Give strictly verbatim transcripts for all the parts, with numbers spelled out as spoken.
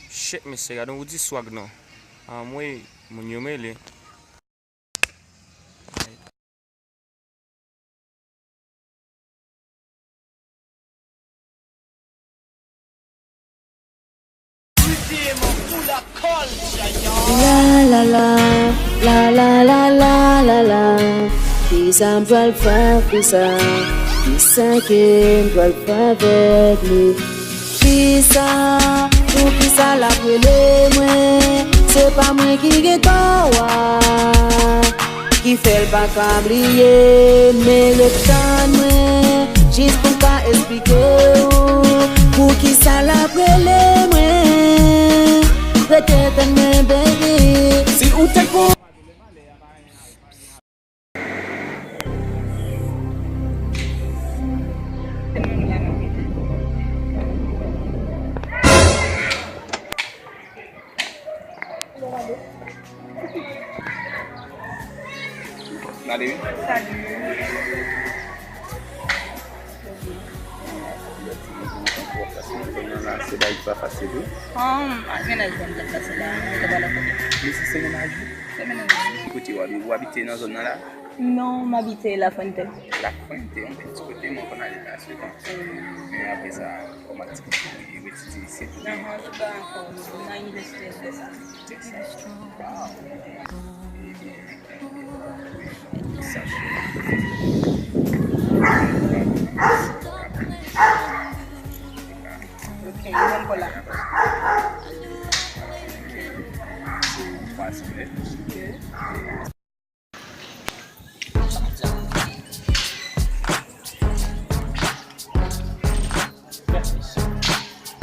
Shit, mesye, gade yon Roody Swag non. Anmwey, moun yo mele. La la la, la la la la la la. Kisa m pral fè, kisa, kisa ke m pral fè avèk li? Kisa, poukisa l ap rele mwen? Se pa mwen ki gen tò a, ki fè l pa ka bliye m. Men ret tann mwen, jis pou m ka esplike w poukisa l ap rele mwen. Rete tann mwen, baby. Si ou te kon Gade wi. Salut. Se bagay ki pa fasil wi. An, mennaj mwen k ap pase la, mwen te pale avè l. Mesye se mennaj ou? Se mennaj mwen. Ki kote w abite? Ou abite nan zòn nan la? Non, m abite Lafontaine. Lafontaine, yon ti kote mwen konn ale la souvan. Men apre sa, kòm aktivite, ou etidye isit? Non, m pa ankò nan inivèsite, m fè sa. Fè sa. Wow. Ebyen, sa. Ok, menm pou la. Ok.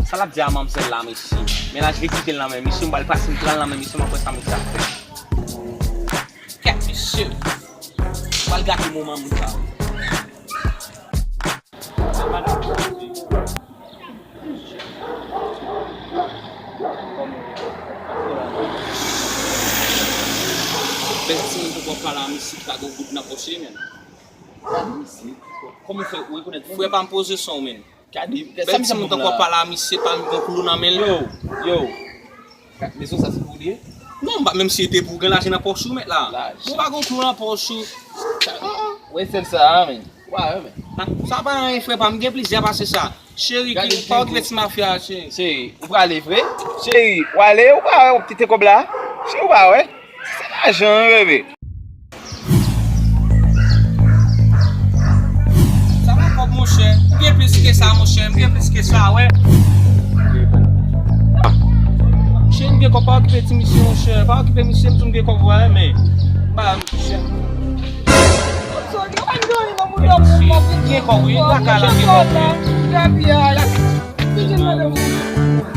Sa l ap di a manmzèl la, mesye? Mennaj li kite l nan men misye, m pral pase m pran l nan men misye, m ap wè sa misye ap fè. Kèt, mesye! M pral gate moman moun sa yo. Bèl timoun poko pale a misye ki pa gen goud nan pòch li, menm. Kòman w fè ou rekonèt moun? Frè pa m poze son w, menm. Gade, gade sa misye ap pale a misye, pa m gon klou nan men l. Yo, yo. Mesye sa se pou li ye? Non, m pa menm si e te pou gen lajan nan pòch ou, mèt la. Lajan. Ou pa gon klou nan pòch ou. Wè sèl sa a, men. Ou pa wè, men. Sa pa anyen, frè pa m, gen plizyè pase sa. Cheri, pa okipe ti mafya a, cheri. Cheri, ou prale vre? Cheri, ou ale, ou pa wè, ou kite kòb la? Cheri, ou pa wè? Se lajan wi, bebe. Sa pa kòb, monchè. M gen plis ke sa, monchè. M gen plis ke sa, wè. Cheri, m gen kòb, pa okipe ti misye, monchè. Pa okipe misye, m di w m gen kòb, wè, men. Ba, monchè. M gen kòb, wi. Lakay la, m gen kòb, wi.